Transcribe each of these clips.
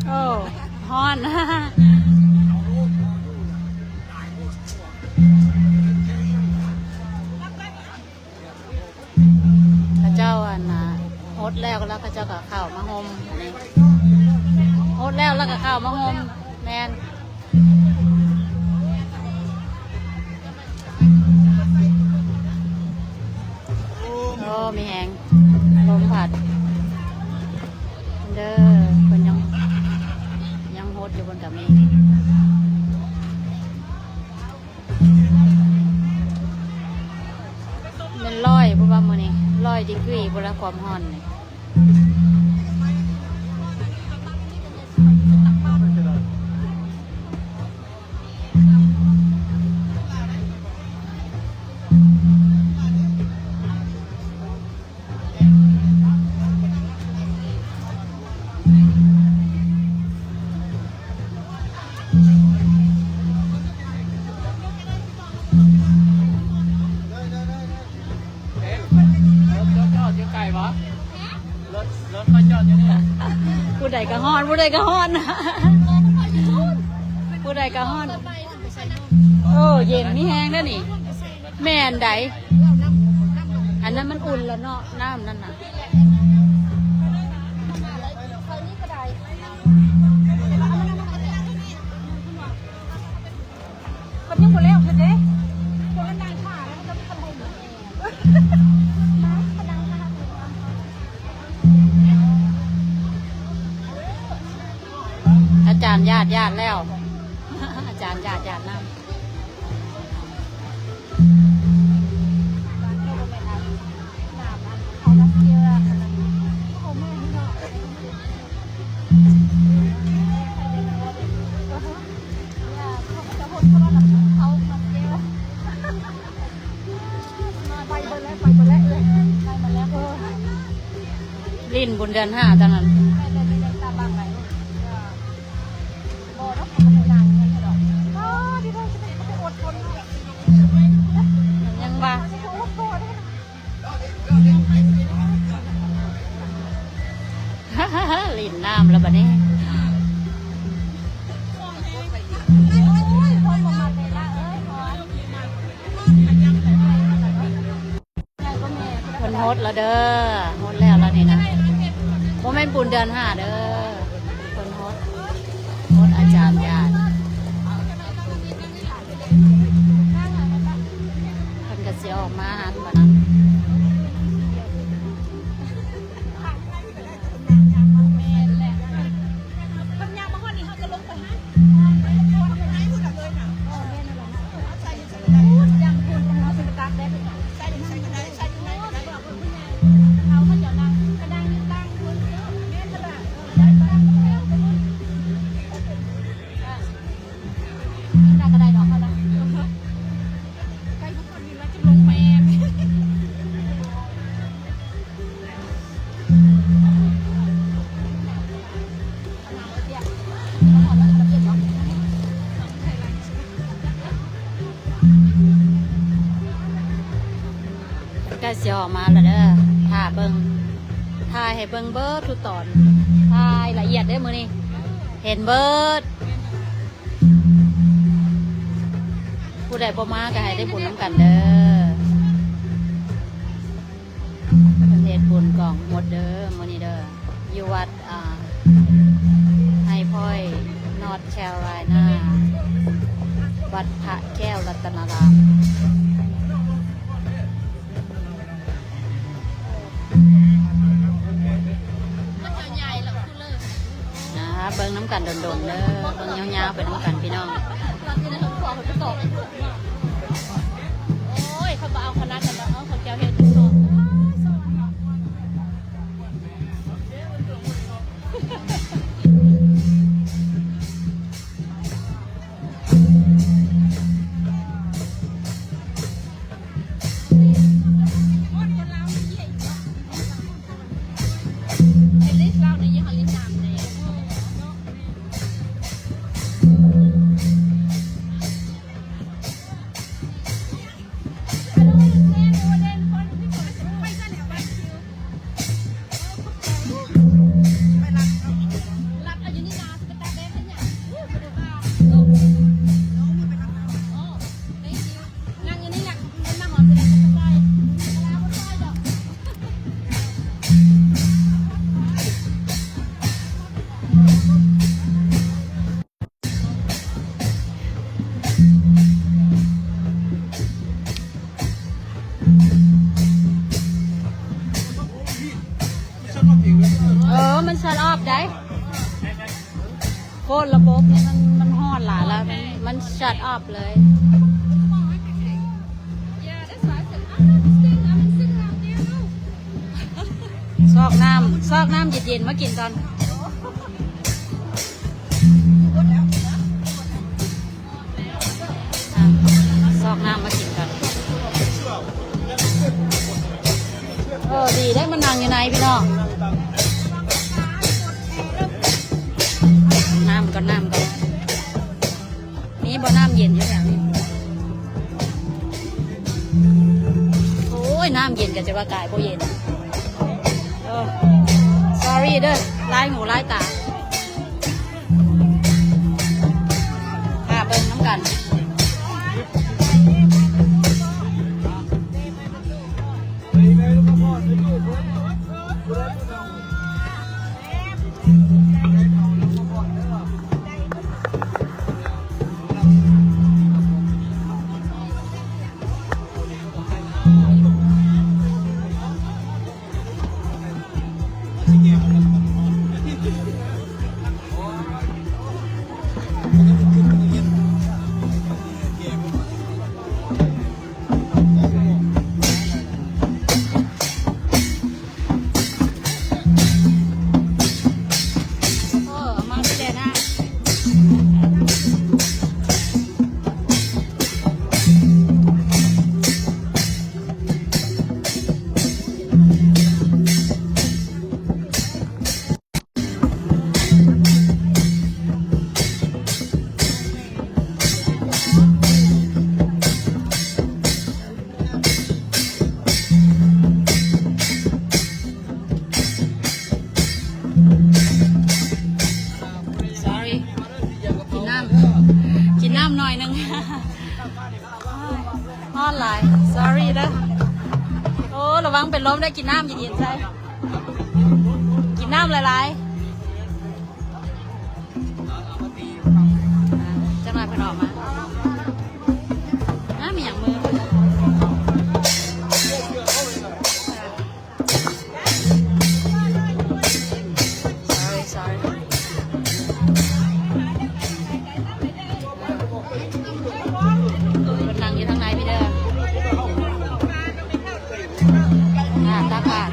ໂອ້ ຮ້ອນ. ເຂົາເຈົ້າ ອັນນ່າ ຫົດແລ້ວ ແລ້ວເຂົາເຈົ້າກໍເຂົ້າມາຫົ່ມ ຫົດແລ້ວ ແລ້ວກໍເຂົ້າມາຫົ່ມ. ແມ່ນ. ໂອ້ ມີແຮງ ລົມພັດເດີ. ເພິ່ນຍັງ ຍັງຫົດຢູ່ ເພິ່ນກໍມີ. ແມ່ນຮ້ອຍ ເພາະວ່າມື້ນີ້ຮ້ອຍດີກຣີພຸ້ນລະ ຄວາມຮ້ອນນີ້. ເອີ ລົດ ລົດ ລົດມາຈອດຢູ່ນີ້. ຜູ້ໃດກໍຮ້ອນ ຜູ້ໃດກໍຮ້ອນ ຜູ້ໃດກໍຮ້ອນ. ໂອ້ ເຢັນມີແຮງເດ້ນີ້. ແມ່ນໃດ ອັນນັ້ນມັນອຸ່ນລະເນາະ ນ້ຳນັ້ນນະ. ມັນຍັງບໍ່ແລ້ວເທື່ອເດ້ ພວກນັ້ນນັ່ງຖ້າແລ້ວ ມັນກໍມີຄັນຫົ່ມ. ອາຈານຢາດ ຢາດແລ້ວ ອາຈານຢາດ ຢາດນ້ຳ. ຫຼິ້ນບຸນເດືອນຫ້າເທົ່ານັ້ນ. ຍັງວ່າ ຫຼິ້ນນ້ຳແລ້ວບັດນີ້. ເພິ່ນຫົດແລ້ວເດີ ຫົດແລ້ວລະນີ້ນະ ບໍ່ແມ່ນບຸນເດືອນຫ້າເດີ ເພິ່ນຫົດ ຫົດອາຈານຢາດ ເພິ່ນກໍຊິອອກມາຫັ້ນບັດນັ້ນ. ໃກ້ຊິອອກມາແລ້ວເດີ ຖ້າເບິ່ງ ຖ່າຍໃຫ້ເບິ່ງເບິດທຸກຕອນ ຖ່າຍລະອຽດເດີມື້ນີ້ ເຫັນເບິດ. ຜູ້ໃດບໍ່ມາກໍໃຫ້ໄດ້ບຸນນຳກັນເດີ ເພິ່ນເຮັດບຸນກອງຫົດເດີມື້ນີ້ເດີ ຢູ່ວັດ ອາ High Point North Carolina ວັດພະແກ້ວລັດຕະນາລາມ. ອ່າ ເບິ່ງນຳກັນດົນໆເດີ ເບິ່ງຍາວໆໄປນຳກັນພີ່ນ້ອງ. ໂອ້ຍ ເຂົາບໍ່ເອົາຂະໜາດນັ້ນດອກ ເອົາເຂົາເຈົ້າເຮັດຢູ່ເນາະ. ເອີ ມັນຊັດອອບໄດ໋. ໂຄດລະບົບນີ້ມັນ ມັນຮ້ອນຫຼາຍແລ້ວ ມັນ ມັນຊັດອອບເລີຍ. ຊອກນ້ຳ ຊອກນ້ຳເຢັນໆມາກິນກ່ອນ. ອ່ະ ຊອກນ້ຳມາກິນກ່ອນ. ເອີ ດີໄດ໋ ມານັ່ງຢູ່ໃນພີ່ນ້ອງ. ນ້ຳກ່ອນ ນ້ຳກ່ອນ. ມີບໍ່ນ້ຳເຢັນຢູ່ແຖວນີ້? ໂອ້ຍ ນ້ຳເຢັນກໍຈະວ່າກາຍບໍ່ເຢັນ. ເອີ sorry ເດີ ລາຍຫູລາຍຕາ. ຖ້າເບິ່ງນຳກັນ. sorry ກິນນ້ຳ ກິນນ້ຳໜ້ອຍໜຶ່ງ. ຮ້ອນຫຼາຍ sorry ເດີ. ໂອ້ ລະວັງເປັນລົມເດີ ກິນນ້ຳເຢັນໆໃສ່ ກິນນ້ຳຫຼາຍໆ. ອ່າ ຈັກໜ້ອຍເພິ່ນອອກມາ. ອ້າ ມີຫຍັງມື? sorry sorry. ເພິ່ນນັ່ງຢູ່ທາງໃນພີ້ເດີ. ອ່າ ຕັກບາດ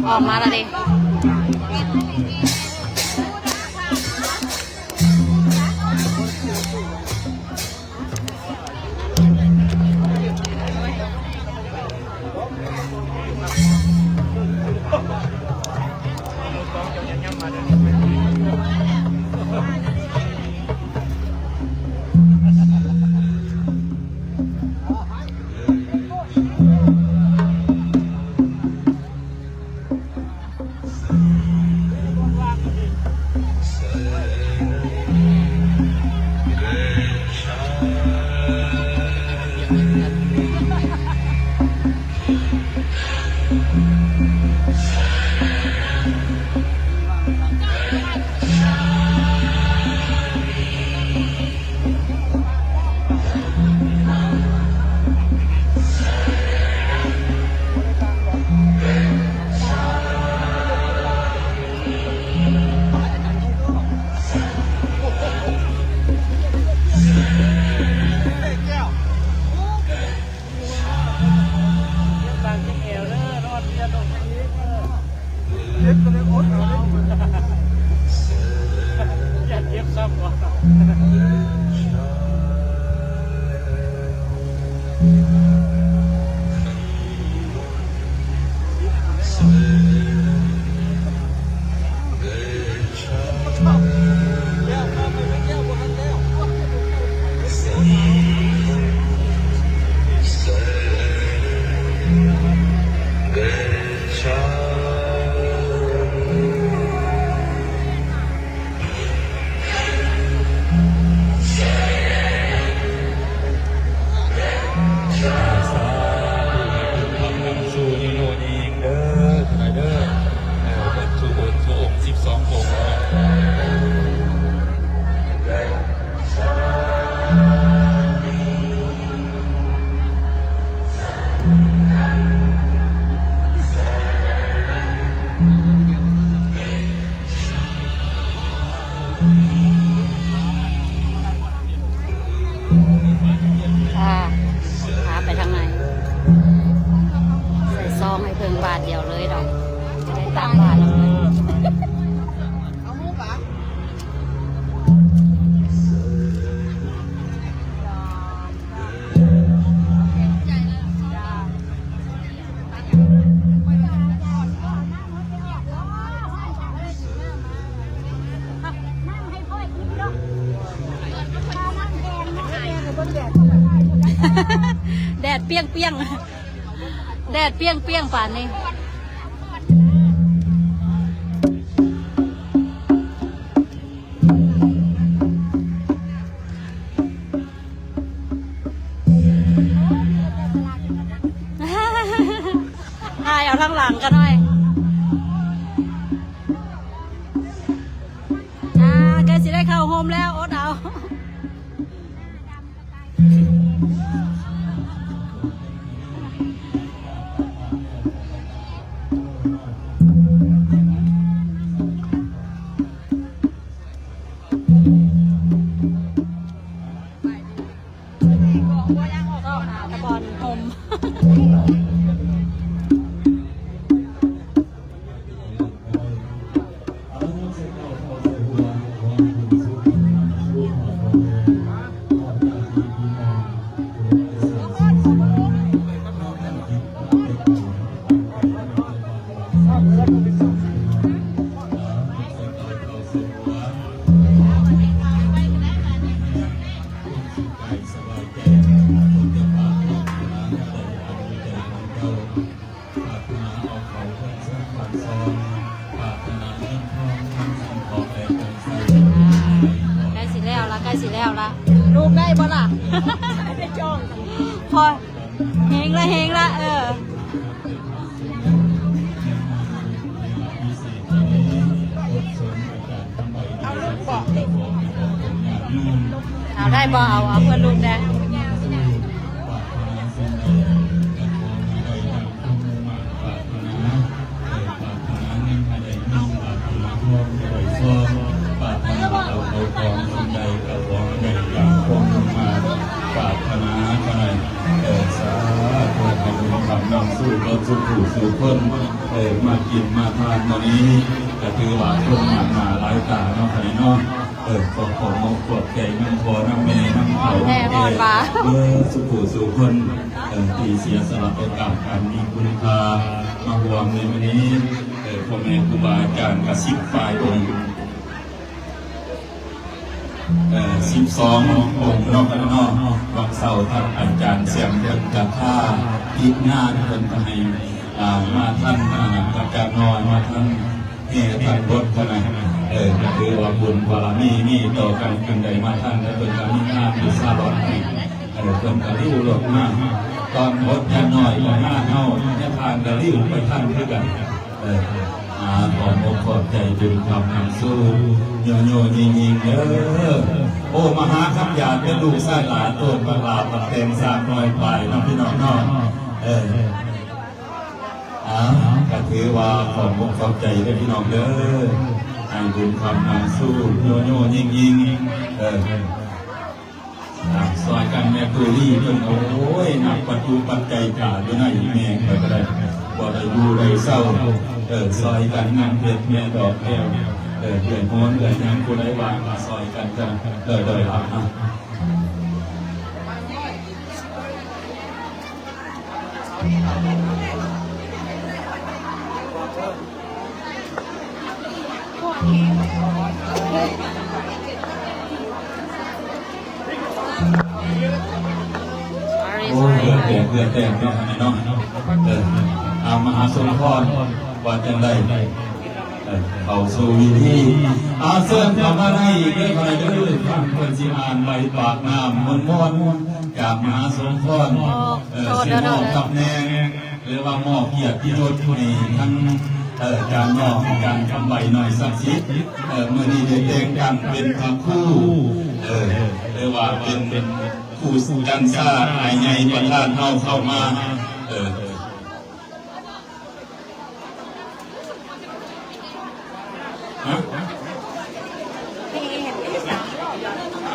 ອອກມາແລ້ວເດ້. ແດດປຽງໆ ແດດປຽງໆປານນີ້. ຖ່າຍເອົາທາງຫຼັງກັນໜ້ອຍ. ອ່າ ໃກ້ຊິໄດ້ເຂົ້າໂຮມແລ້ວ ອົດເອົາ. ຕະບອນຫົ່ມ. ອ່າ ໃກ້ຊິແລ້ວລະ ໃກ້ຊິແລ້ວລະ. ລູກໄດ້ບໍ່ລະ? ພໍ ເຮງລະ ເຮງລະ ເອີ. ເອົາລູກບໍ່? ເອົາໄດ້ບໍ່? ເອົາ ເອົາເພື່ອລູກແດ່. ເອີ ສາທຸ ໃຫ້ບຸນຄຳນຳສູ່ເບິດສູ່ຜູ້ສູ່ຄົນ ເອີ ມາກິນມາທານມື້ນີ້ ກະຖືວ່າຄົນມາກໜ້າຫຼາຍຕາເນາະ ຄະນີ້ເນາະ. ເອີ ຂໍຂອບອົກຂອບໃຈນຳພໍ່ນຳແມ່ນຳເຖົ້ານຳແກ່ ເບິດສູ່ຜູ້ສູ່ຄົນ ເອີ ທີ່ເສຍສະຫຼະໂອກາດອັນມີຄຸນຄ່າມາຮ່ວມໃນມື້ນີ້. ເອີ ພໍ່ແມ່ຄູບາອາຈານກະສິບປາຍອົງ ເອີ ສິບສອງອົງເນາະ ເນາະ. ວັນເສົາທ່ານອາຈານແຊມເພິ່ນກະພາຕິດງານ ເພິ່ນກະໃຫ້ ອ່າ ມາທັນ ອ່າ ພະຈັກນ້ອຍ ມາທັນແຫ່ທັນບົດຫັ້ນນະ. ເອີ ກະຖືວ່າບຸນບາລະມີມີຕໍ່ກັນ ຈຶ່ງໄດ້ມາທັນ ແລະ ເພິ່ນກະມີງານຢູ່ຊາລອດໃຫ້ ເອີ ເພິ່ນກະລິ້ວລົດມາ ຕອນບົດຢ່າງໜ້ອຍກະງານເຮົາ ແມ່ທ່ານກະລິ້ວໄປທັນຄືກັນ. ເອີ ອາ ຂອບອົກຂອບໃຈບຸນຄຳນຳສູ່ ໂຍໂຍຍິງຍິງເດີ. ໂອ້ ມະຫາຄຳຢາດເປັນລູກຊາຍຫຼານໂຕນບັກຫຼາ ບັກແຕງສາມຮ້ອຍປາຍເນາະ ພີ່ນ້ອງເນາະ. ເອີ ອາ ກະຖືວ່າຂອບອົກຂອບໃຈເດີພີ່ນ້ອງເດີ ໃຫ້ບຸນຄຳນຳສູ່ ໂຍໂຍຍິງຍິງ ເອີ. ອ່າ ຊ່ອຍກັນແມ່ຕູລີເພິ່ນ ໂອ້ຍ ນັບປັດຈຸປັດໄຈກາຢູ່ໃນແມ່ຂ້ອຍກະໄດ້ ບໍ່ໄດ້ຢູ່ໄດ້ເຊົາ. ເອີ ຊ່ອຍກັນນຳເຮັດແມ່ດອກແກ້ວ ເອີ ເດືອນຮ້ອນເດືອນຫຍັງ ຜູ້ໃດວ່າງກະຊ່ອຍກັນ ເດີ ເດີ ເດີ ອ່າ. ໂອ້ຍ ເຫື່ອແຕກ ເຫື່ອແຕກເນາະ ອັນນີ້ເນາະ. ເອີ ເອົາ ມະຫາສົມພອນ ວ່າຈັ່ງໃດ? ເອີ ເຂົ້າສູ່ເວທີ ອາ ເຊີນເຂົ້າມາໃນອີກເດີ ເດີ ຟັງເພິ່ນຊິອ່ານໃບປາກນ້ຳມ່ວນໆ ຈາກມະຫາສົມພອນ ເອີ ຊິມອບຕຳແໜ່ງ ຫຼືວ່າມອບກຽດຕິຍົດໃຫ້ທັງ ເອີ ອາຈານນ້ອຍ ອາຈານຄຳໃບນ້ອຍສັກສິດ ເອີ ມື້ນີ້ໄດ້ແຕ່ງຕັ້ງເປັນພະຄູ ເອີ ຫຼືວ່າເປັນ ເປັນຄູຈັນຊາ ອ້າຍໃຫຍ່ປະທານເຮົາເຂົ້າມາ ເອີ ຮະ?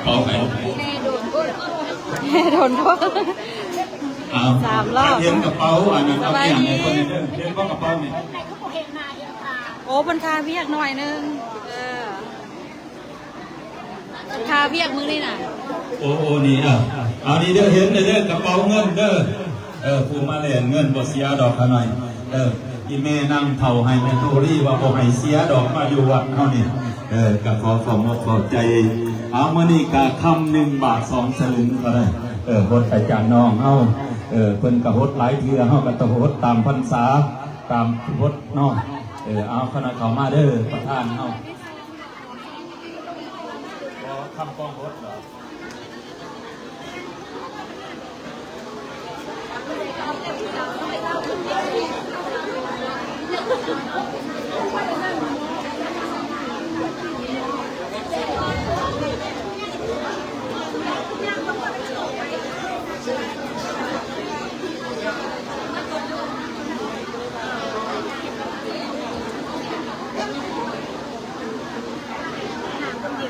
ເປົ່າໃຜ? ແມ່ໂດນໂພດ ເອົາ ສາມຮອບ ເຫັນກະເປົາອັນນັ້ນ ເອົາ ສະບາຍດີ ປ່ຽນໃຫ້ເພິ່ນເດີ ເຫັນບໍ່ກະເປົານີ້? ໂອ້ ເພິ່ນຄາວຽກໜ້ອຍໜຶ່ງ ເອີ. ຄາວຽກມື້ນີ້ນະ ໂອ້ ໂອ້ ນີ້ ເອີ ເອົານີ້ເດີ ເຫັນເດີ ເດີ ກະເປົາເງິນເດີ ເອີ ຜູ້ມາແລ່ນເງິນບໍ່ເສຍດອກຂະໜ້ອຍ ເອີ ອີ່ແມ່ນາງເຖົ້າໃຫ້ແມ່ຕູ້ລີວ່າບໍ່ໃຫ້ເສຍດອກ ມາຢູ່ວັດເຮົານີ້ ເອີ ກະຂໍຂອບອົກຂອບໃຈ ເອົາ ມື້ນີ້ກະຄຳໜຶ່ງບາດສອງສະລຶງກະໄດ້ ເອີ ຫົດໄປຈາກນ້ອງເຮົາ ເອີ ເພິ່ນກໍຫົດຫຼາຍເທື່ອ ເຮົາກໍຕ້ອງຫົດຕາມພັນສາ ຕາມບົດເນາະ. ເອີ ເອົາ ຄະນະເຂົ້າມາເດີ ປະທານເຮົາ ບໍ່ຄຳປອງບົດເນາ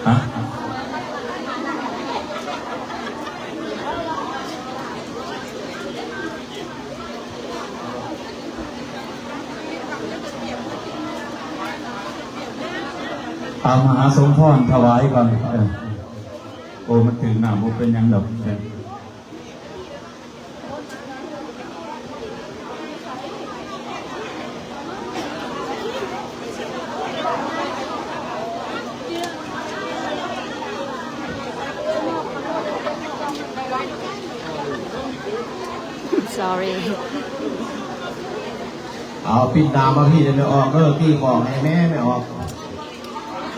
ະ. ຮະ? ເອົາມະຫາສົມພອນຖວາຍກ່ອນ. ເອີ ໂອ້ ມັນຖືກນ້ຳ ບໍ່ເປັນຫຍັງດອກ. ເອີ Sorry. ເອົາ ປິ່ນໜ້າມາພີ້ເດີແມ່ອອກເດີ ຕີຂອງໃຫ້ແມ່ ແມ່ອອກ.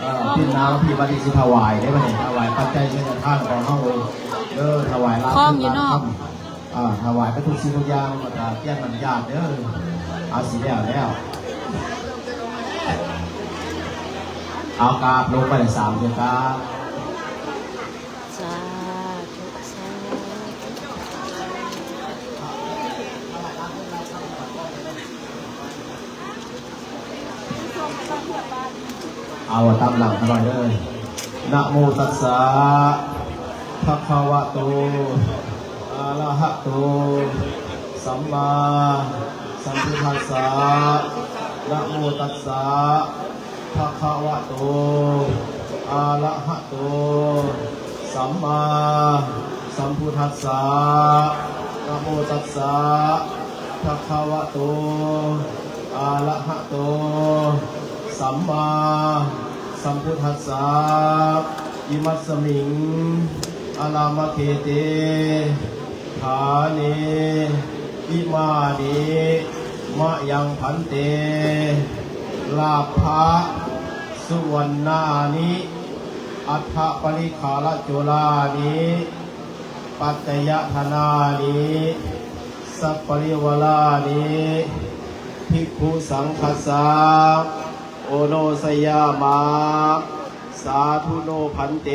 ເອີ ປິ່ນໜ້າມາພີ້ ບັດນີ້ຊິຖວາຍເດ້ ບັດນີ້ຖວາຍປັດໄຈສັງຄະທານຂອງເຮົາເດີ ຖວາຍລາບ ຂອງຢູ່ນອກ ເອີ ຖວາຍໄປທຸກສິ່ງທຸກຢ່າງ ແລ້ວກໍກຽນນ້ຳຢາດເດີ. ເອົາ ຊິແລ້ວແລ້ວ ເອົາ ກາບລົງໄປສາມເທື່ອ ກາບ. ສາທຸ ສາທຸ. ເອົາ ຕາມຫຼັງຂ້ານ້ອຍເດີ. ນະໂມຕັດສະ ພະຄະວະໂຕ ອະລະຫະໂຕ ສຳມາສຳພຸດທັດສະ. ນະໂມຕັດສະ ພະຄະວະໂຕ ອະລະຫະໂຕ ສຳມາສຳພຸດທັດສະ. ນະໂມຕັດສະ ພະຄະວະໂຕ ອະລະຫະໂຕ ສຳມາສຳພຸດທັດສະ. ອິມັດສະມິງ ອາລາມະເຂເຕ ຖາເນ ອິມານິ ມະຍັງ ພັນເຕ ລາພະ ສຸວັນນານິ ອັດຖະປະລິຄາລະຈຸລານິ ປັດຈະຍະທະນານິ ສັບປະລິວາລານິ ພິກຂຸສັງຄັດສະ ໂອໂນຊະຍາມະ ສາທຸໂນ ພັນເຕ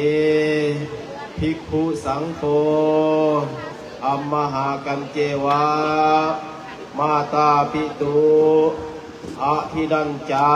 ພິກຂຸສັງໂຄ ອຳມະຫາກັນເຈວະ ມາຕາປິຕຸ ອະທິນັນຈາ